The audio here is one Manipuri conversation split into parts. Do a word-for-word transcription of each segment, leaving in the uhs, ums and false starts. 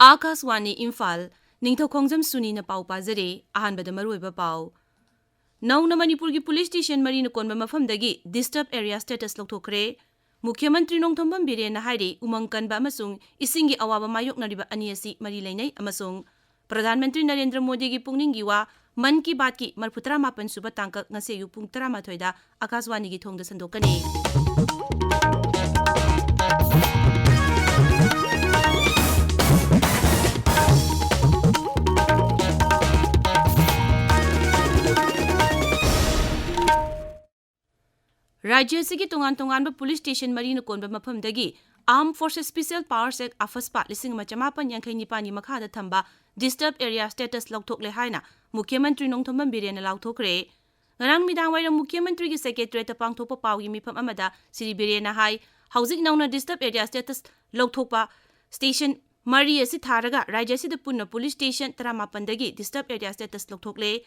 ꯑꯥꯀꯥꯁꯋꯥꯅꯤ ꯏꯝꯐꯥꯜ, ꯅꯤꯡꯊꯧꯈꯣꯡꯖꯝ ꯁꯨꯅꯤꯅ ꯄꯥꯎ ꯄꯥꯖꯔꯤ꯫ ꯑꯍꯥꯟꯕꯗ ꯃꯔꯨꯑꯣꯏꯕ ꯄꯥꯎ꯫ ꯅꯧꯅ ꯃꯅꯤꯄꯨꯔꯒꯤ ꯄꯨꯂꯤꯁ ꯁ꯭ꯇꯦꯁꯟ ꯃꯔꯤꯅ ꯀꯣꯟꯕ ꯃꯐꯝꯗꯒꯤ ꯗꯤꯁꯇꯔꯕ ꯑꯦꯔꯤꯌꯥ ꯁ꯭ꯇꯦꯇꯁ ꯂꯧꯊꯣꯛꯈ꯭ꯔꯦ꯫ ꯃꯨꯈ꯭ꯌ ꯃꯟꯇ꯭ꯔꯤ ꯅꯣꯡꯊꯣꯝꯕꯝ ꯕꯤꯔꯦꯟꯅ ꯍꯥꯏꯔꯤ, ꯎꯃꯪ ꯀꯟꯕ ꯑꯃꯁꯨꯡ ꯏꯁꯤꯡꯒꯤ ꯑꯋꯥꯕ ꯃꯥꯌꯣꯛꯅꯔꯤꯕ ꯑꯅꯤ ꯑꯁꯤ ꯃꯔꯤ ꯂꯩꯅꯩ ꯑꯃꯁꯨꯡ ꯄ꯭ꯔꯙꯥꯟ ꯃꯟꯇ꯭ꯔꯤ ꯅꯔꯦꯟꯗ꯭ꯔ ꯃꯣꯗꯤꯒꯤ ꯄꯨꯛꯅꯤꯡꯒꯤ ꯋꯥ ꯃꯟ ꯀꯤ ꯕꯥꯠꯀꯤ ꯃꯔꯐꯨ ꯇꯔꯥꯃꯥꯄꯟ ꯁꯨꯕ ꯇꯥꯡꯀꯛ ꯉꯁꯤ ꯑꯌꯨꯛ ꯄꯨꯡ ꯇꯔꯥꯃꯥꯊꯣꯏꯗ ꯑꯀꯥꯁꯋꯥꯅꯤꯒꯤ ꯊꯣꯡꯗ ꯁꯟꯗꯣꯛꯀꯅꯤ꯫ ꯔꯥꯖ꯭ꯌ ꯑꯁꯤꯒꯤ ꯇꯣꯉꯥꯟ ꯇꯣꯉꯥꯟꯕ ꯄꯨꯂꯤꯁ ꯁ꯭ꯇꯦꯁꯟ ꯃꯔꯤꯅ ꯀꯣꯟꯕ ꯃꯐꯝꯗꯒꯤ Armed Forces Special Powers Act, ꯑꯐꯁꯄꯥ, ꯂꯤꯁꯤꯡ ꯑꯃ ꯆꯃꯥꯄꯟ ꯌꯥꯡꯈꯩ ꯅꯤꯄꯥꯟꯒꯤ ꯃꯈꯥꯗ ꯊꯝꯕ ꯗꯤꯁꯇꯔꯕ ꯑꯦꯔꯤꯌꯥ ꯁ꯭ꯇꯦꯇꯁ ꯂꯧꯊꯣꯛꯂꯦ ꯍꯥꯏꯅ ꯃꯨꯈ꯭ꯌ ꯃꯟꯇ꯭ꯔꯤ ꯅꯣꯡꯊꯣꯝꯕꯝ ꯕꯤꯔꯦꯟꯅ ꯂꯥꯎꯊꯣꯛꯈ꯭ꯔꯦ꯫ ꯉꯔꯥꯡ ꯅꯨꯃꯤꯗꯥꯡ ꯋꯥꯏꯔꯝ ꯃꯨꯈ꯭ꯌ ꯃꯟꯇ꯭ꯔꯤꯒꯤ ꯁꯦꯀ꯭ꯔꯦꯇꯔꯤꯌꯦꯠꯇ ꯄꯥꯡꯊꯣꯛꯄ ꯄꯥꯎꯒꯤ ꯃꯤꯐꯝ ꯑꯃꯗ ꯁ꯭ꯔꯤ ꯕꯤꯔꯦꯟꯅ ꯍꯥꯏ, ꯍꯧꯖꯤꯛ ꯅꯧꯅ ꯗꯤꯁꯇꯔꯕ ꯑꯦꯔꯤꯌꯥ ꯁ꯭ꯇꯦꯇꯁ ꯂꯧꯊꯣꯛꯄ ꯁ꯭ꯇꯦꯁꯟ ꯃꯔꯤ ꯑꯁꯤ ꯊꯥꯔꯒ ꯔꯥꯖ꯭ꯌ ꯑꯁꯤꯗ ꯄꯨꯟꯅ ꯄꯨꯂꯤꯁ ꯁ꯭ꯇꯦꯁꯟ ꯇꯔꯥꯃꯥꯄꯟꯗꯒꯤ ꯗꯤꯁꯇꯔꯕ ꯑꯦꯔꯤꯌꯥ ꯁ꯭ꯇꯦꯇꯁ ꯂꯧꯊꯣꯛꯂꯦ꯫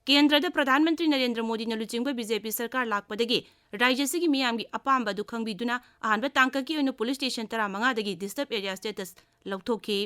ꯀꯦꯟꯗ꯭ꯔꯗ ꯄ꯭ꯔꯙꯥꯟ ꯃꯟꯇ꯭ꯔꯤ ꯅꯔꯦꯟꯗ꯭ꯔ ꯃꯣꯗꯤꯅ ꯂꯨꯆꯤꯡꯕ ꯕꯤ ꯖꯦ ꯄꯤ ꯁꯔꯀꯥꯔ ꯂꯥꯛꯄꯗꯒꯤ ꯔꯥꯖ꯭ꯌ ꯑꯁꯤꯒꯤ ꯃꯤꯌꯥꯝꯒꯤ ꯑꯄꯥꯝꯕ ꯑꯗꯨ ꯈꯪꯕꯤꯗꯨꯅ ꯑꯍꯥꯟꯕ ꯇꯥꯡꯀꯛꯀꯤ ꯑꯣꯏꯅ ꯄꯨꯂꯤꯁ ꯁ꯭ꯇꯦꯁꯟ ꯇꯔꯥꯃꯉꯥꯗꯒꯤ ꯗꯤꯁꯇꯔꯕ ꯑꯦꯔꯤꯌꯥ ꯁ꯭ꯇꯦꯇꯁ ꯂꯧꯊꯣꯛꯈꯤ꯫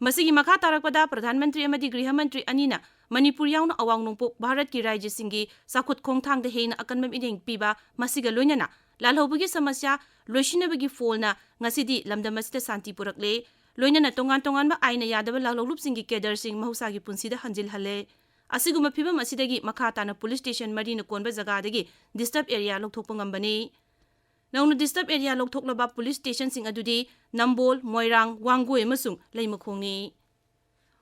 ꯃꯁꯤꯒꯤ ꯃꯈꯥ ꯇꯥꯔꯛꯄꯗ ꯄ꯭ꯔꯙꯥꯟ ꯃꯟꯇ꯭ꯔꯤ ꯑꯃꯗꯤ ꯒ꯭ꯔꯤꯍ ꯃꯟꯇ꯭ꯔꯤ ꯑꯅꯤꯅ ꯃꯅꯤꯄꯨꯔ ꯌꯥꯎꯅ ꯑꯋꯥꯡ ꯅꯣꯡꯄꯣꯛ ꯚꯥꯔꯠꯀꯤ ꯔꯥꯖ꯭ꯌꯁꯤꯡꯒꯤ ꯆꯥꯎꯈꯠ ꯈꯣꯡꯊꯥꯡꯗ ꯍꯦꯟꯅ ꯑꯀꯟꯕ ꯃꯤꯠꯌꯦꯡ ꯄꯤꯕ, ꯃꯁꯤꯒ ꯂꯣꯏꯅꯅ ꯂꯥꯜꯍꯧꯕꯒꯤ ꯁꯃꯁ꯭ꯌꯥ ꯂꯣꯏꯁꯤꯟꯅꯕꯒꯤ ꯐꯣꯜꯅ ꯉꯁꯤꯗꯤ ꯂꯝꯗꯝ ꯑꯁꯤꯗ ꯁꯥꯟꯇꯤ ꯄꯨꯔꯛꯂꯦ꯫ ꯂꯣꯏꯅꯅ ꯇꯣꯉꯥꯟ ꯇꯣꯉꯥꯟꯕ ꯑꯥꯏꯟꯅ ꯌꯥꯗꯕ ꯂꯥꯜꯍꯧꯂꯨꯞꯁꯤꯡꯒꯤ ꯀꯦꯗꯔꯁꯤꯡ ꯃꯍꯧꯁꯥꯒꯤ ꯄꯨꯟꯁꯤꯗ ꯍꯟꯖꯤꯜꯍꯜꯂꯦ꯫ ꯑꯁꯤꯒꯨꯝꯕ ꯐꯤꯚꯝ ꯑꯁꯤꯗꯒꯤ ꯃꯈꯥ ꯇꯥꯅ ꯄꯨꯂꯤꯁ ꯁ꯭ꯇꯦꯁꯟ ꯃꯔꯤꯅ ꯀꯣꯟꯕ ꯖꯒꯥꯗꯒꯤ ꯗꯤꯁꯇꯔꯕ ꯑꯦꯔꯤꯌꯥ ꯂꯧꯊꯣꯛꯄ ꯉꯝꯕꯅꯤ꯫ ꯅꯧꯅ ꯗꯤꯁꯇꯔꯕ ꯑꯦꯔꯤꯌꯥ ꯂꯧꯊꯣꯛꯂꯕ ꯄꯨꯂꯤꯁ ꯁ꯭ꯇꯦꯁꯟꯁꯤꯡ ꯑꯗꯨꯗꯤ ꯅꯝꯕꯣꯜ, ꯃꯣꯏꯔꯥꯡ, ꯋꯥꯡꯒꯣꯏ ꯑꯃꯁꯨꯡ ꯂꯩꯃꯈꯣꯡꯅꯤ꯫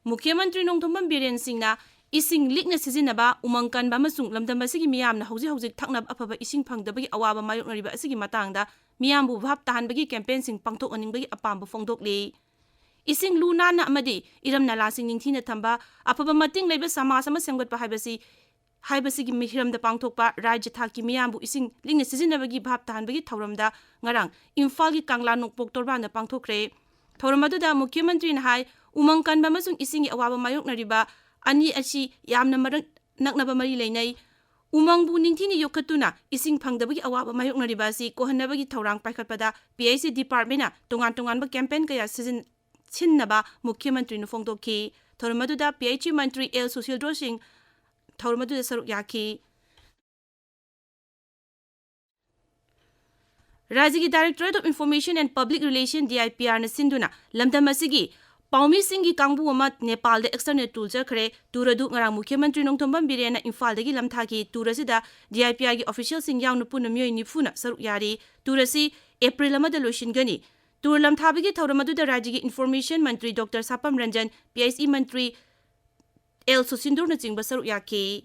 ꯃꯨꯈ꯭ꯌ ꯃꯟꯇ꯭ꯔꯤ ꯅꯣꯡꯊꯣꯝꯕꯝ ꯕꯤꯔꯦꯟ ꯁꯤꯡꯅ ꯏꯁꯤꯡ ꯂꯤꯛꯅ ꯁꯤꯖꯤꯟꯅꯕ, ꯎꯃꯪ ꯀꯟꯕ ꯑꯃꯁꯨꯡ ꯂꯝꯗꯝ ꯑꯁꯤꯒꯤ ꯃꯤꯌꯥꯝꯅ ꯍꯧꯖꯤꯛ ꯍꯧꯖꯤꯛ ꯊꯛꯅꯕ ꯑꯐꯕ ꯏꯁꯤꯡ ꯐꯪꯗꯕꯒꯤ ꯑꯋꯥꯕ ꯃꯥꯌꯣꯛꯅꯔꯤꯕ ꯑꯁꯤꯒꯤ ꯃꯇꯥꯡꯗ ꯃꯤꯌꯥꯝꯕꯨ ꯚꯥꯞ ꯇꯥꯍꯟꯕꯒꯤ ꯀꯦꯝꯄꯦꯟꯁꯤꯡ ꯄꯥꯡꯊꯣꯛꯍꯟꯅꯤꯡꯕꯒꯤ ꯑꯄꯥꯝꯕ ꯐꯣꯡꯗꯣꯛꯂꯤ꯫ ꯏꯁꯤꯡ ꯂꯨ ꯅꯥꯟꯅ ꯑꯃꯗꯤ ꯏꯔꯝ ꯅꯂꯥꯁꯤꯡ ꯅꯤꯡꯊꯤꯅ ꯊꯝꯕ, ꯑꯐꯕ ꯃꯇꯤꯡ ꯂꯩꯕ ꯁꯃꯥꯖ ꯑꯃ ꯁꯦꯝꯒꯠꯄ ꯍꯥꯏꯕꯁꯤ, ꯍꯥꯏꯕꯁꯤꯒꯤ ꯃꯤ-, ꯍꯤꯔꯝꯗ ꯄꯥꯡꯊꯣꯛꯄ ꯔꯥꯖ꯭ꯌ ꯊꯥꯛꯀꯤ ꯃꯤꯌꯥꯝꯕꯨ ꯏꯁꯤꯡ ꯂꯤꯛꯅ ꯁꯤꯖꯤꯟꯅꯕꯒꯤ ꯚꯥꯞ ꯇꯥꯍꯟꯕꯒꯤ ꯊꯧꯔꯝꯗ ꯉꯔꯥꯡ ꯏꯝꯐꯥꯜꯒꯤ ꯀꯪꯂꯥ ꯅꯣꯡꯄꯣꯛ ꯇꯣꯔꯕꯥꯟꯗ ꯄꯥꯡꯊꯣꯛꯈ꯭ꯔꯦ꯫ ꯊꯧꯔꯝ ꯑꯗꯨꯗ ꯃꯨꯈ꯭ꯌ ꯃꯟꯇ꯭ꯔꯤꯅ ꯍꯥꯏ, ꯎꯃꯪ ꯀꯟꯕ ꯑꯃꯁꯨꯡ ꯏꯁꯤꯡꯒꯤ ꯑꯋꯥꯕ ꯃꯥꯌꯣꯛꯅꯔꯤꯕ ꯑꯅꯤ ꯑꯁꯤ ꯌꯥꯝꯅ ꯃꯔꯛ ꯅꯛꯅꯕ ꯃꯔꯤ ꯂꯩꯅꯩ꯫ ꯎꯃꯪꯕꯨ ꯅꯤꯡꯊꯤꯅ ꯌꯣꯛꯈꯠꯇꯨꯅ ꯏꯁꯤꯡ ꯐꯪꯗꯕꯒꯤ ꯑꯋꯥꯕ ꯃꯥꯌꯣꯛꯅꯔꯤꯕ ꯑꯁꯤ ꯀꯣꯛꯍꯟꯅꯕꯒꯤ ꯊꯧꯔꯥꯡ ꯄꯥꯏꯈꯠꯄꯗ ꯄꯤ ꯑꯩꯆ ꯏ ꯗꯤꯄꯥꯔꯠꯃꯦꯟꯅ ꯇꯣꯉꯥꯟ ꯇꯣꯉꯥꯟꯕ ꯀꯦꯝꯄꯦꯟ ꯀꯌꯥ ꯁꯤꯖꯤꯟ-, ꯁꯤꯟꯅꯕ ꯃꯨꯈ꯭ꯌ ꯃꯟꯇ꯭ꯔꯤꯅ ꯐꯣꯡꯗꯣꯛꯈꯤ꯫ ꯊꯧꯔꯝ ꯑꯗꯨꯗ ꯄꯤ ꯑꯩꯆ ꯏ ꯃꯟꯇ꯭ꯔꯤ ꯑꯦꯜ ꯁꯨꯁꯤꯜꯗ꯭ꯔꯣ ꯁꯤꯡ ꯊꯧꯔꯝ ꯑꯗꯨꯗ ꯁꯔꯨꯛ ꯌꯥꯈꯤ꯫ ꯔꯥꯖ꯭ꯌꯒꯤ Directorate of Information and Public Relation, D I P ꯑꯥꯔꯅ ꯁꯤꯟꯗꯨꯅ ꯂꯝꯗꯝ ꯑꯁꯤꯒꯤ ꯄꯥꯎꯃꯤꯁꯤꯡꯒꯤ ꯀꯥꯡꯕꯨ ꯑꯃ ꯅꯦꯄꯥꯜꯗ external tour ꯆꯠꯈ꯭ꯔꯦ꯫ Tour ꯑꯗꯨ ꯉꯔꯥꯡ ꯃꯨꯈ꯭ꯌ ꯃꯟꯇ꯭ꯔꯤ ꯅꯣꯡꯊꯣꯝꯕꯝ ꯕꯤꯔꯦꯟꯅ ꯏꯝꯐꯥꯜꯗꯒꯤ ꯂꯝꯊꯥꯈꯤ꯫ Tour ꯑꯁꯤꯗ ꯗꯤ ꯑꯥꯏ ꯄꯤ ꯑꯥꯔꯒꯤ officialꯁꯤꯡ ꯌꯥꯎꯅ ꯄꯨꯟꯅ ꯃꯤꯑꯣꯏ ꯅꯤꯐꯨꯅ ꯁꯔꯨꯛ ꯌꯥꯔꯤ꯫ Tour ꯑꯁꯤ ꯑꯦꯄ꯭ꯔꯤꯜ ꯑꯃꯗ ꯂꯣꯏꯁꯤꯟꯒꯅꯤ꯫ Tour ꯂꯝꯊꯥꯕꯒꯤ ꯊꯧꯔꯝ ꯑꯗꯨꯗ ꯔꯥꯖ꯭ꯌꯒꯤ Information ꯃꯟꯇ꯭ꯔꯤ doctor ꯁꯥꯄꯝ Ranjan, P H E ꯃꯟꯇ꯭ꯔꯤ ꯑꯦꯜ ꯁꯨꯁꯤꯟꯗꯨꯔꯅꯆꯤꯡꯕ ꯁꯔꯨꯛ ꯌꯥꯈꯤ꯫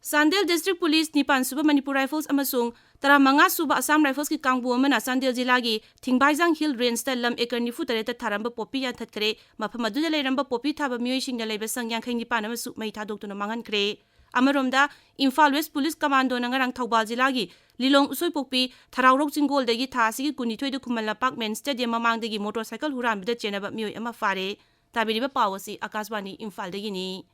ꯆꯥꯟꯗꯦꯜ District Police, ꯅꯤꯄꯥꯟ ꯁꯨꯕ ꯃꯅꯤꯄꯨꯔ Rifles ꯑꯃꯁꯨꯡ ꯇꯔꯥꯃꯉꯥ ꯁꯨꯕ Assam Riflesꯀꯤ ꯀꯥꯡꯕꯨ ꯑꯃꯅ ꯆꯥꯟꯗꯦꯜ ꯖꯤꯂꯥꯒꯤ ꯊꯤꯡꯕꯥꯏꯖꯥꯡ Hill Rangeꯇ ꯂꯝ acre ꯅꯤꯐꯨ ꯇꯔꯦꯠꯇ ꯊꯥꯔꯝꯕ ꯄꯣꯄꯤ ꯌꯥꯟꯊꯠꯈ꯭ꯔꯦ꯫ ꯃꯐꯝ ꯑꯗꯨꯗ ꯂꯩꯔꯝꯕ ꯄꯣꯄꯤ ꯊꯥꯕ ꯃꯤꯑꯣꯏꯁꯤꯡꯅ ꯂꯩꯕ ꯁꯪ ꯌꯥꯡꯈꯩ ꯅꯤꯄꯥꯟ ꯑꯃꯁꯨ ꯃꯩ ꯊꯥꯗꯣꯛꯇꯨꯅ ꯃꯥꯡꯍꯟꯈ꯭ꯔꯦ꯫ ꯑꯃꯔꯣꯝꯗ, ꯏꯝꯐꯥꯜ West Police Commandona ꯉꯔꯥꯡ ꯊꯧꯕꯥꯜ ꯖꯤꯂꯥꯒꯤ ꯂꯤꯂꯣꯡ ꯎꯁꯣꯏꯄꯣꯛꯄꯤ ꯊꯔꯥꯎꯔꯣꯛ ꯆꯤꯡꯒꯣꯜꯗꯒꯤ ꯊꯥ ꯑꯁꯤꯒꯤ ꯀꯨꯟꯅꯤꯊꯣꯏꯗ ꯈꯨꯃꯟ ꯂꯝꯄꯥꯛ main stadium ꯃꯃꯥꯡꯗꯒꯤ motorcycle ꯍꯨꯔꯥꯟꯕꯗ ꯆꯦꯟꯅꯕ ꯃꯤꯑꯣꯏ ꯑꯃ ꯐꯥꯔꯦ꯫ ꯇꯥꯕꯤꯔꯤꯕ ꯄꯥꯎ ꯑꯁꯤ ꯑꯥꯀꯥꯁꯕꯥꯅꯤ ꯏꯝꯐꯥꯜꯗꯒꯤꯅꯤ꯫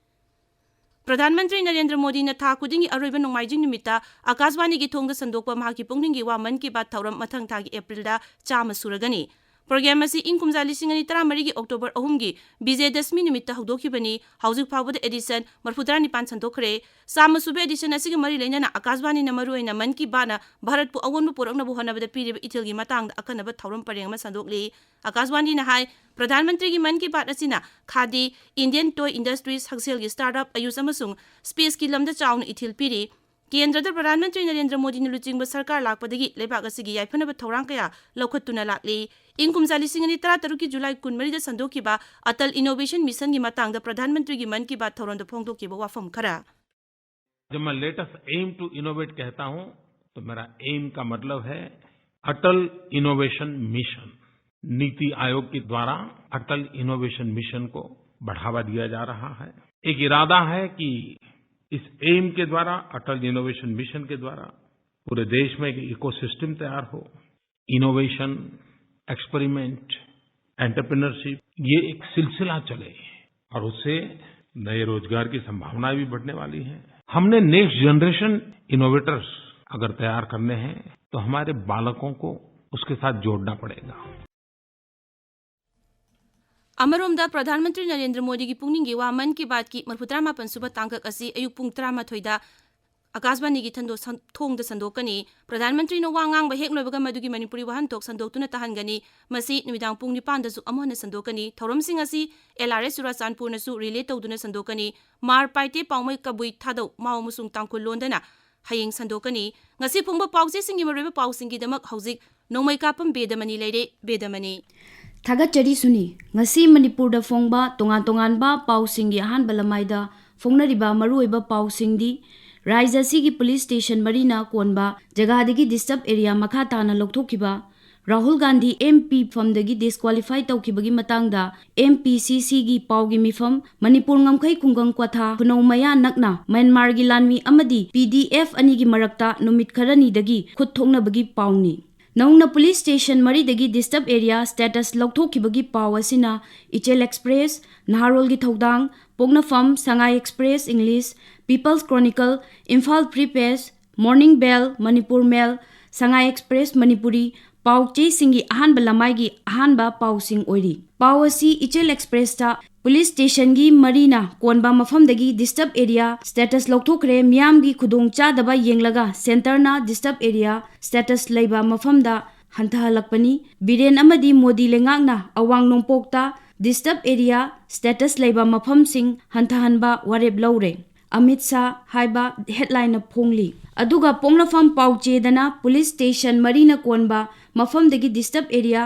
ꯄ꯭ꯔꯙꯥꯟ ꯃꯟꯇ꯭ꯔꯤ ꯅꯔꯦꯟꯗ꯭ꯔ ꯃꯣꯗꯤꯅ ꯊꯥ ꯈꯨꯗꯤꯡꯒꯤ ꯑꯔꯣꯏꯕ ꯅꯣꯡꯃꯥꯏꯖꯤꯡ ꯅꯨꯃꯤꯠꯇ ꯑꯥꯀꯥꯁꯕꯥꯅꯤꯒꯤ ꯊꯣꯡꯗ ꯁꯟꯗꯣꯛꯄ ꯃꯍꯥꯛꯀꯤ ꯄꯨꯛꯅꯤꯡꯒꯤ ꯋꯥ ꯃꯟ ꯀꯤ ꯕꯥꯠ ꯊꯧꯔꯝ ꯃꯊꯪ ꯊꯥꯒꯤ ꯑꯦꯄ꯭ꯔꯤꯜꯗ ꯆꯥꯝꯃ ꯁꯨꯔꯒꯅꯤ꯫ Program ꯑꯁꯤ ꯏꯪ ꯀꯨꯝꯖꯥ ꯂꯤꯁꯤꯡ ꯑꯅꯤ ꯇꯔꯥꯃꯔꯤꯒꯤ October ꯑꯍꯨꯝꯒꯤ ꯕꯤꯖꯌꯗꯁꯃꯤ ꯅꯨꯃꯤꯠꯇ ꯍꯧꯗꯣꯛꯈꯤꯕꯅꯤ꯫ ꯍꯧꯖꯤꯛ ꯐꯥꯎꯕꯗ edition ꯃꯔꯐꯨꯇꯔꯥ ꯅꯤꯄꯥꯟ ꯁꯟꯗꯣꯛꯈ꯭ꯔꯦ꯫ ꯆꯥꯝꯃ ꯁꯨꯕ edition ꯑꯁꯤꯒ ꯃꯔꯤ ꯂꯩꯅꯅ ꯑꯥꯀꯥꯁꯕꯥꯅꯤꯅ ꯃꯔꯨꯑꯣꯏꯅ ꯃꯟ ꯀꯤ ꯕꯥꯠꯅ ꯚꯥꯔꯠꯄꯨ ꯑꯑꯣꯟꯕ ꯄꯨꯔꯛꯅꯕ ꯍꯣꯠꯅꯕꯗ ꯄꯤꯔꯤꯕ ꯏꯊꯤꯜꯒꯤ ꯃꯇꯥꯡꯗ ꯑꯈꯟꯅꯕ ꯊꯧꯔꯝ ꯄꯔꯦꯡ ꯑꯃ ꯁꯟꯗꯣꯛꯂꯤ꯫ ꯑꯥꯀꯥꯁꯕꯥꯅꯤꯅ ꯍꯥꯏ, ꯄ꯭ꯔꯙꯥꯟ ꯃꯟꯇ꯭ꯔꯤꯒꯤ ꯃꯟ ꯀꯤ ꯕꯥꯠ ꯑꯁꯤꯅ ꯈꯥꯗꯤ, Indian toy industries, ꯍꯛꯁꯦꯜꯒꯤ startup, ꯑꯌꯨꯁ ꯑꯃꯁꯨꯡ spaceꯀꯤ ꯂꯝꯗ ꯆꯥꯎꯅ ꯏꯊꯤꯜ ꯄꯤꯔꯤ꯫ ꯀꯦꯟꯗ꯭ꯔꯗ ꯄ꯭ꯔꯙꯥꯟ ꯃꯟꯇ꯭ꯔꯤ ꯅꯔꯦꯟꯗ꯭ꯔ ꯃꯣꯗꯤꯅ ꯂꯨꯆꯤꯡꯕ ꯁꯔꯀꯥꯔ ꯂꯥꯛꯄꯗꯒꯤ ꯂꯩꯕꯥꯛ ꯑꯁꯤꯒꯤ ꯌꯥꯏꯐꯅꯕ ꯊꯧꯔꯥꯡ ꯀꯌꯥ ꯂꯧꯈꯠꯇꯨꯅ ꯂꯥꯛꯂꯤ꯫ ꯏꯪ ꯀꯨꯝꯖꯥ ꯂꯤꯁꯤꯡ ꯑꯅꯤ ꯇꯔꯥꯇꯔꯨꯛꯀꯤ ꯖꯨꯂꯥꯏ ꯀꯨꯟꯃꯔꯤꯗ ꯁꯟꯗꯣꯛꯈꯤꯕ ꯑꯇꯜ Innovation Missionꯒꯤ ꯃꯇꯥꯡꯗ ꯄ꯭ꯔꯙꯥꯟ ꯃꯟꯇ꯭ꯔꯤꯒꯤ ꯃꯟ ꯀꯤ ꯕꯥꯠ ꯊꯧꯔꯝꯗ ꯐꯣꯡꯗꯣꯛꯈꯤꯕ ꯋꯥꯐꯝ ꯈꯔ꯫ जब मैं let us aim to innovate कहता हूं, तो मेरा aim का मतलब है अटल इनोवेशन मिशन। नीति आयोग के द्वारा अटल इनोवेशन मिशन को बढ़ावा दिया जा रहा है। एक इरादा है कि इस एम के द्वारा, अटल इनोवेशन मिशन के द्वारा पूरे देश में एक इकोसिस्टम तैयार हो, इनोवेशन, एक्सपेरिमेंट, एंटरप्रेन्योरशिप, ये एक सिलसिला चले और उससे नए रोजगार की संभावनाएं भी बढ़ने वाली हैं। हमने नेक्स्ट जनरेशन इनोवेटर्स अगर तैयार करने हैं, तो हमारे बालकों को उसके साथ जोड़ना पड़ेगा। ꯑꯃꯔꯣꯝꯗ, ꯄ꯭ꯔꯙꯥꯟ ꯃꯟꯇ꯭ꯔꯤ ꯅꯔꯦꯟꯗ꯭ꯔ ꯃꯣꯗꯤꯒꯤ ꯄꯨꯛꯅꯤꯡꯒꯤ ꯋꯥ ꯃꯟ ꯀꯤ ꯕꯥꯠꯀꯤ ꯃꯔꯤꯐꯨꯇꯔꯥꯃꯥꯄꯟ ꯁꯨꯕ ꯇꯥꯡꯀꯛ ꯑꯁꯤ ꯑꯌꯨꯛ ꯄꯨꯡ ꯇꯔꯥꯃꯥꯊꯣꯏꯗ ꯑꯀꯥꯁꯕꯥꯅꯤꯒꯤ ꯊꯟꯗꯣ-, ꯁꯟ-, ꯊꯣꯡꯗ ꯁꯟꯗꯣꯛꯀꯅꯤ꯫ ꯄ꯭ꯔꯙꯥꯟ ꯃꯟꯇ꯭ꯔꯤꯅ ꯋꯥ ꯉꯥꯡꯕ ꯍꯦꯛ ꯂꯣꯏꯕꯒ ꯃꯗꯨꯒꯤ ꯃꯅꯤꯄꯨꯔꯤ ꯋꯥꯍꯟꯊꯣꯛ ꯁꯟꯗꯣꯛꯇꯨꯅ ꯇꯥꯍꯟꯒꯅꯤ꯫ ꯃꯁꯤ ꯅꯨꯃꯤꯗꯥꯡ ꯄꯨꯡ ꯅꯤꯄꯥꯟꯗꯁꯨ ꯑꯃꯨꯛ ꯍꯟꯅ ꯁꯟꯗꯣꯛꯀꯅꯤ꯫ ꯊꯧꯔꯝꯁꯤꯡ ꯑꯁꯤ ꯑꯦꯜ ꯑꯥꯔ ꯑꯦꯁ ꯆꯨꯔꯥꯆꯥꯟꯄꯨꯔꯅꯁꯨ ꯔꯤꯂꯦ ꯇꯧꯗꯨꯅ ꯁꯟꯗꯣꯛꯀꯅꯤ꯫ ꯃꯥꯔ ꯄꯥꯏꯇꯦ ꯄꯥꯎꯃꯩ ꯀꯕꯨꯏ ꯊꯥꯗꯧ ꯃꯥꯎ ꯑꯃꯁꯨꯡ ꯇꯥꯡꯈꯨꯜ ꯂꯣꯟꯗꯅ ꯍꯌꯦꯡ ꯁꯟꯗꯣꯛꯀꯅꯤ꯫ ꯉꯁꯤ ꯐꯣꯡꯕ ꯄꯥꯎꯆꯦꯁꯤꯡꯒꯤ ꯃꯔꯨꯑꯣꯏꯕ ꯄꯥꯎꯁꯤꯡꯒꯤꯗꯃꯛ ꯍꯧꯖꯤꯛ ꯅꯣꯡꯃꯩ ꯀꯥꯞꯄꯝ ꯕꯦꯗꯃꯅꯤ ꯂꯩꯔꯦ꯫ ꯕꯦꯗꯃꯅꯤ꯫ ꯊꯥꯒꯠꯆꯔꯤ ꯁꯨꯅꯤ꯫ ꯉꯁꯤ ꯃꯅꯤꯄꯨꯔꯗ ꯐꯣꯡꯕ ꯇꯣꯉꯥꯟ ꯇꯣꯉꯥꯟꯕ ꯄꯥꯎꯁꯤꯡꯒꯤ ꯑꯍꯥꯟꯕ ꯂꯃꯥꯏꯗ ꯐꯣꯡꯅꯔꯤꯕ ꯃꯔꯨꯑꯣꯏꯕ ꯄꯥꯎꯁꯤꯡꯗꯤ, ꯔꯥꯏꯖ ꯑꯁꯤꯒꯤ ꯄꯨꯂꯤꯁ ꯁ꯭ꯇꯦꯁꯟ ꯃꯔꯤꯅ ꯀꯣꯟꯕ ꯖꯒꯥꯗꯒꯤ ꯗꯤꯁꯇꯔꯕ ꯑꯦꯔꯤꯌꯥ ꯃꯈꯥ ꯇꯥꯅ ꯂꯧꯊꯣꯛꯈꯤꯕ, ꯔꯥꯍꯨꯜ ꯒꯥꯟꯙꯤ ꯑꯦꯝ ꯄꯤ ꯐꯝꯗꯒꯤ ꯗꯤꯁꯀ꯭ꯋꯥꯂꯤꯐꯥꯏ ꯇꯧꯈꯤꯕꯒꯤ ꯃꯇꯥꯡꯗ ꯑꯦꯝ ꯄꯤ ꯁꯤ ꯁꯤꯒꯤ ꯄꯥꯎꯒꯤ ꯃꯤꯐꯝ, ꯃꯅꯤꯄꯨꯔ ꯉꯝꯈꯩ ꯈꯨꯡꯒꯪ ꯀ꯭ꯋꯥꯊꯥ ꯈꯨꯅꯧ ꯃꯌꯥ ꯅꯛꯅ ꯃ꯭ꯌꯥꯟꯃꯥꯔꯒꯤ ꯂꯥꯟꯃꯤ ꯑꯃꯗꯤ ꯄꯤ ꯗꯤ ꯑꯦꯐ ꯑꯅꯤꯒꯤ ꯃꯔꯛꯇ ꯅꯨꯃꯤꯠ ꯈꯔꯅꯤꯗꯒꯤ ꯈꯨꯠ ꯊꯣꯛꯅꯕꯒꯤ ꯄꯥꯎꯅꯤ꯫ ꯅꯧꯅ ꯄꯨꯂꯤꯁ ꯁ꯭ꯇꯦꯁꯟ ꯃꯔꯤꯗꯒꯤ ꯗꯤꯁꯇꯔꯕ ꯑꯦꯔꯤꯌꯥ ꯁ꯭ꯇꯦꯇꯁ ꯂꯧꯊꯣꯛꯈꯤꯕꯒꯤ ꯄꯥꯎ ꯑꯁꯤꯅ ꯏꯆꯦꯜ ꯑꯦꯛꯁꯄ꯭ꯔꯦꯁ, ꯅꯍꯥꯔꯣꯜꯒꯤ ꯊꯧꯗꯥꯡ, ꯄꯣꯛꯅꯐꯝ, Sangai express English, people's chronicle, Imphal free press, morning bell, Manipur mail, Sangai express Manipuri ꯄꯥꯎ ꯆꯦꯁꯤꯡꯒꯤ ꯑꯍꯥꯟꯕ ꯂꯃꯥꯏꯒꯤ ꯑꯍꯥꯟꯕ ꯄꯥꯎꯁꯤꯡ ꯑꯣꯏꯔꯤ꯫ ꯄꯥꯎ ꯑꯁꯤ ꯏꯆꯦꯜ ꯑꯦꯛꯁꯄ꯭ꯔꯦꯁꯇ ꯄꯨꯂꯤꯁ ꯁ꯭ꯇꯦꯁꯟꯒꯤ ꯃꯔꯤꯅ ꯀꯣꯟꯕ ꯃꯐꯝꯗꯒꯤ ꯗꯤꯁꯇꯔꯕ ꯑꯦꯔꯤꯌꯥ ꯁ꯭ꯇꯦꯇꯁ ꯂꯧꯊꯣꯛꯈ꯭ꯔꯦ, ꯃꯤꯌꯥꯝꯒꯤ ꯈꯨꯗꯣꯡꯆꯥꯗꯕ ꯌꯦꯡꯂꯒ ꯁꯦꯟꯇꯔꯅ ꯗꯤꯁꯇꯔꯕ ꯑꯦꯔꯤꯌꯥ ꯁ꯭ꯇꯦꯇꯁ ꯂꯩꯕ ꯃꯐꯝꯗ ꯍꯟꯊꯍꯜꯂꯛꯄꯅꯤ꯫ ꯕꯤꯔꯦꯟ ꯑꯃꯗꯤ ꯃꯣꯗꯤ ꯂꯩꯉꯥꯛꯅ ꯑꯋꯥꯡ ꯅꯣꯡꯄꯣꯛꯇ ꯗꯤꯁꯇꯔꯕ ꯑꯦꯔꯤꯌꯥ ꯁ꯭ꯇꯦꯇꯁ ꯂꯩꯕ ꯃꯐꯝꯁꯤꯡ ꯍꯟꯊꯍꯟꯕ ꯋꯥꯔꯦꯞ ꯂꯧꯔꯦ꯫ ꯑꯃꯤꯠ ꯁꯥꯍ ꯍꯥꯏꯕ ꯍꯦꯗꯂꯥꯏꯟꯅ ꯐꯣꯡꯂꯤ꯫ ꯑꯗꯨꯒ ꯄꯣꯛꯅꯐꯝ ꯄꯥꯎꯆꯦꯗꯅ ꯄꯨꯂꯤꯁ ꯁ꯭ꯇꯦꯁꯟ ꯃꯔꯤꯅ ꯀꯣꯟꯕ ꯃꯐꯝꯗꯒꯤ ꯗꯤꯁꯇꯔꯕ ꯑꯦꯔꯤꯌꯥ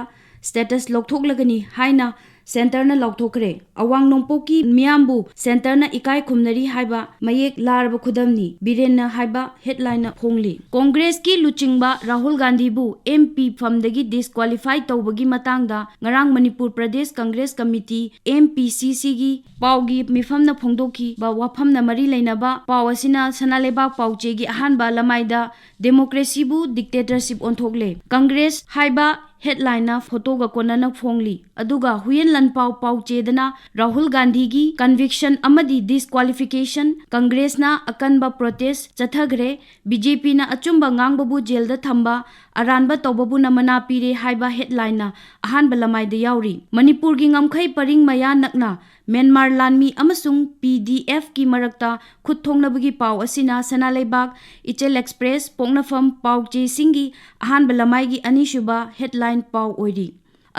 ꯁ꯭ꯇꯦꯇꯁ ꯂꯧꯊꯣꯛꯂꯒꯅꯤ ꯍꯥꯏꯅ ꯁꯦꯟꯇꯔꯅ ꯂꯥꯎꯊꯣꯛꯈ꯭ꯔꯦ꯫ ꯑꯋꯥꯡ ꯅꯣꯡꯄꯣꯛꯀꯤ ꯃꯤꯌꯥꯝꯕꯨ ꯁꯦꯟꯇꯔꯅ ꯏꯀꯥꯏ ꯈꯨꯝꯅꯔꯤ ꯍꯥꯏꯕ ꯃꯌꯦꯛ ꯂꯥꯔꯕ ꯈꯨꯗꯝꯅꯤ, ꯕꯤꯔꯦꯟꯅ ꯍꯥꯏꯕ ꯍꯦꯗꯂꯥꯏꯟꯅ ꯐꯣꯡꯂꯤ꯫ ꯀꯣꯡꯒ꯭ꯔꯦꯁꯀꯤ ꯂꯨꯆꯤꯡꯕ ꯔꯥꯍꯨꯜ ꯒꯥꯟꯙꯤꯕꯨ ꯑꯦꯝ ꯄꯤ ꯐꯝꯗꯒꯤ ꯗꯤꯁꯀ꯭ꯋꯥꯂꯤꯐꯥꯏ ꯇꯧꯕꯒꯤ ꯃꯇꯥꯡꯗ ꯉꯔꯥꯡ Manipur Pradesh Congress committee, M P ꯁꯤ ꯁꯤꯒꯤ ꯄꯥꯎꯒꯤ ꯃꯤꯐꯝꯅ ꯐꯣꯡꯗꯣꯛꯈꯤꯕ ꯋꯥꯐꯝꯅ ꯃꯔꯤ ꯂꯩꯅꯕ ꯄꯥꯎ ꯑꯁꯤꯅ ꯁꯅꯥ ꯂꯩꯕꯥꯛ ꯄꯥꯎꯆꯦꯒꯤ ꯑꯍꯥꯟꯕ ꯂꯃꯥꯏꯗ ꯗꯦꯃꯣꯀ꯭ꯔꯦꯁꯤꯕꯨ ꯗꯤꯛꯇꯦꯇꯔꯁꯤꯞ ꯑꯣꯟꯊꯣꯛꯂꯦ, ꯀꯪꯒ꯭ꯔꯦꯁ ꯍꯥꯏꯕ ꯍꯦꯗꯂꯥꯏꯟꯅ ꯐꯣꯇꯣꯒ ꯀꯣꯟꯅꯅ ꯐꯣꯡꯂꯤ꯫ ꯑꯗꯨꯒ ꯍꯨꯏꯌꯦꯟ ꯂꯥꯟꯄꯥꯎ ꯄꯥꯎꯆꯦꯗꯅ ꯔꯥꯍꯨꯜ ꯒꯥꯟꯙꯤꯒꯤ ꯀꯟꯚꯤꯛꯁꯟ ꯑꯃꯗꯤ ꯗꯤꯁꯀ꯭ꯋꯥꯂꯤꯐꯤꯀꯦꯁꯟ, ꯀꯪꯒ꯭ꯔꯦꯁꯅ ꯑꯀꯟꯕ ꯄ꯭ꯔꯣꯇꯦꯁ ꯆꯠꯊꯈ꯭ꯔꯦ, ꯕꯤ ꯖꯦ ꯄꯤꯅ ꯑꯆꯨꯝꯕ ꯉꯥꯡꯕꯕꯨ ꯖꯦꯜꯗ ꯊꯝꯕ, ꯑꯔꯥꯟꯕ ꯇꯧꯕꯕꯨꯅ ꯃꯅꯥ ꯄꯤꯔꯦ ꯍꯥꯏꯕ headlineꯅ ꯑꯍꯥꯟꯕ ꯂꯃꯥꯏꯗ ꯌꯥꯎꯔꯤ꯫ ꯃꯅꯤꯄꯨꯔꯒꯤ ꯉꯝꯈꯩ ꯄꯔꯤꯡ ꯃꯌꯥ ꯅꯛꯅ ꯃ꯭ꯌꯥꯟꯃꯥꯔ ꯂꯥꯟꯃꯤ ꯑꯃꯁꯨꯡ P D Fꯀꯤ ꯃꯔꯛꯇ ꯈꯨꯠ ꯊꯣꯛꯅꯕꯒꯤ ꯄꯥꯎ ꯑꯁꯤꯅ ꯁꯅꯥ ꯂꯩꯕꯥꯛ, ꯏꯆꯦꯜ ꯑꯦꯛꯁꯄ꯭ꯔꯦꯁ, ꯄꯣꯛꯅꯐꯝ ꯄꯥꯎ ꯆꯦꯁꯤꯡꯒꯤ ꯑꯍꯥꯟꯕ ꯂꯃꯥꯏꯒꯤ ꯑꯅꯤꯁꯨꯕ headline ꯄꯥꯎ ꯑꯣꯏꯔꯤ꯫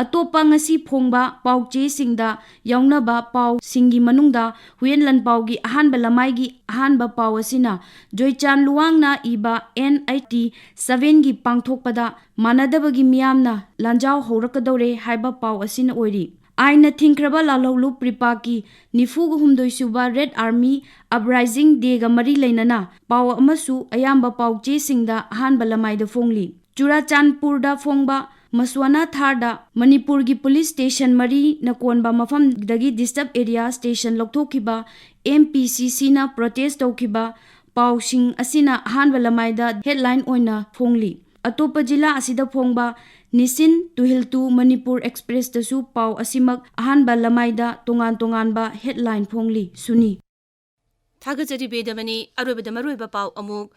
ꯑꯇꯣꯞꯄ ꯉꯁꯤ ꯐꯣꯡꯕ ꯄꯥꯎ ꯆꯦꯁꯤꯡꯗ ꯌꯥꯎꯅꯕ ꯄꯥꯎꯁꯤꯡꯒꯤ ꯃꯅꯨꯡꯗ ꯍꯨꯌꯦꯟ ꯂꯥꯟꯄꯥꯎꯒꯤ ꯑꯍꯥꯟꯕ ꯂꯃꯥꯏꯒꯤ ꯑꯍꯥꯟꯕ ꯄꯥꯎ ꯑꯁꯤꯅ ꯖꯣꯏꯆꯥꯟ ꯂꯨꯋꯥꯡꯅ ꯏꯕ N I T sevenꯒꯤ ꯄꯥꯡꯊꯣꯛꯄꯗ ꯃꯥꯟꯅꯗꯕꯒꯤ ꯃꯤꯌꯥꯝꯅ ꯂꯥꯟꯖꯥꯎ ꯍꯧꯔꯛꯀꯗꯧꯔꯦ ꯍꯥꯏꯕ ꯄꯥꯎ ꯑꯁꯤꯅ ꯑꯣꯏꯔꯤ꯫ ꯑꯥꯏꯟꯅ ꯊꯤꯡꯈ꯭ꯔꯕ ꯂꯥꯜꯍꯧꯂꯨꯞ ꯔꯤꯄꯥꯛꯀꯤ ꯅꯤꯐꯨꯒ ꯍꯨꯝꯗꯣꯏ ꯁꯨꯕ Red Army Uprising Dayꯒ ꯃꯔꯤ ꯂꯩꯅꯅ ꯄꯥꯎ ꯑꯃꯁꯨ ꯑꯌꯥꯝꯕ ꯄꯥꯎ ꯆꯦꯁꯤꯡꯗ ꯑꯍꯥꯟꯕ ꯂꯃꯥꯏꯗ ꯐꯣꯡꯂꯤ꯫ ꯆꯨꯔꯥꯆꯥꯟꯄꯨꯔꯗ ꯐꯣꯡꯕ ꯃꯁ꯭ꯋꯥꯅꯥ ꯊꯥꯔꯗ ꯃꯅꯤꯄꯨꯔꯒꯤ ꯄꯨꯂꯤꯁ ꯁ꯭ꯇꯦꯁꯟ ꯃꯔꯤꯅ ꯀꯣꯟꯕ ꯃꯐꯝꯗꯒꯤ Disturbed Area Station ꯂꯧꯊꯣꯛꯈꯤꯕ M P C Cꯅ protest ꯇꯧꯈꯤꯕ ꯄꯥꯎꯁꯤꯡ ꯑꯁꯤꯅ ꯑꯍꯥꯟꯕ ꯂꯃꯥꯏꯗ headline ꯑꯣꯏꯅ ꯐꯣꯡꯂꯤ꯫ ꯑꯇꯣꯞꯄ ꯖꯤꯂꯥ ꯑꯁꯤꯗ ꯐꯣꯡꯕ ꯅꯤꯁꯤꯟ ꯇꯨꯍꯤꯜꯇꯨ ꯃꯅꯤꯄꯨꯔ ꯑꯦꯛꯁꯄ꯭ꯔꯦꯁꯇꯁꯨ ꯄꯥꯎ ꯑꯁꯤꯃꯛ ꯑꯍꯥꯟꯕ ꯂꯃꯥꯏꯗ ꯇꯣꯉꯥꯟ ꯇꯣꯉꯥꯟꯕ headline ꯐꯣꯡꯂꯤ꯫ ꯁꯨꯅꯤ꯫ ꯊꯥꯒꯠꯆꯔꯤ ꯕꯦꯗꯃꯅꯤ꯫ ꯑꯔꯣꯏꯕꯗ ꯃꯔꯨꯑꯣꯏꯕ ꯄꯥꯎ ꯑꯃꯨꯛ꯫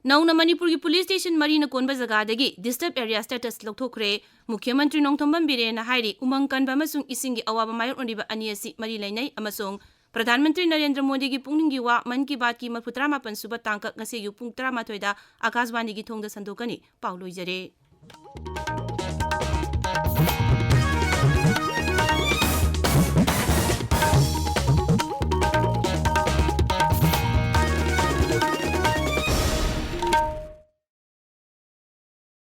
ꯅꯧꯅ ꯃꯅꯤꯄꯨꯔꯒꯤ ꯄꯨꯂꯤꯁ ꯁ꯭ꯇꯦꯁꯟ ꯃꯔꯤꯅ ꯀꯣꯟꯕ ꯖꯒꯥꯗꯒꯤ Disturbed Area Status ꯂꯧꯊꯣꯛꯈ꯭ꯔꯦ꯫ ꯃꯨꯈ꯭ꯌ ꯃꯟꯇ꯭ꯔꯤ ꯅꯣꯡꯊꯣꯝꯕꯝ ꯕꯤꯔꯦꯟꯅ ꯍꯥꯏꯔꯤ, ꯎꯃꯪ ꯀꯟꯕ ꯑꯃꯁꯨꯡ ꯏꯁꯤꯡꯒꯤ ꯑꯋꯥꯕ ꯃꯥꯌꯣꯛꯅꯔꯤꯕ ꯑꯅꯤ ꯑꯁꯤ ꯃꯔꯤ ꯂꯩꯅꯩ ꯑꯃꯁꯨꯡ ꯄ꯭ꯔꯙꯥꯟ ꯃꯟꯇ꯭ꯔꯤ ꯅꯔꯦꯟꯗ꯭ꯔ ꯃꯣꯗꯤꯒꯤ ꯄꯨꯛꯅꯤꯡꯒꯤ ꯋꯥ ꯃꯟ ꯀꯤ ꯕꯥꯠꯀꯤ ꯃꯔꯐꯨ ꯇꯔꯥꯃꯥꯄꯟ ꯁꯨꯕ ꯇꯥꯡꯀꯛ ꯉꯁꯤ ꯑꯌꯨꯛ ꯄꯨꯡ ꯇꯔꯥꯃꯥꯊꯣꯏꯗ ꯑꯀꯥꯁꯕꯥꯅꯤꯒꯤ ꯊꯣꯡꯗ ꯁꯟꯗꯣꯛꯀꯅꯤ꯫ ꯄꯥꯎ ꯂꯣꯏꯖꯔꯦ꯫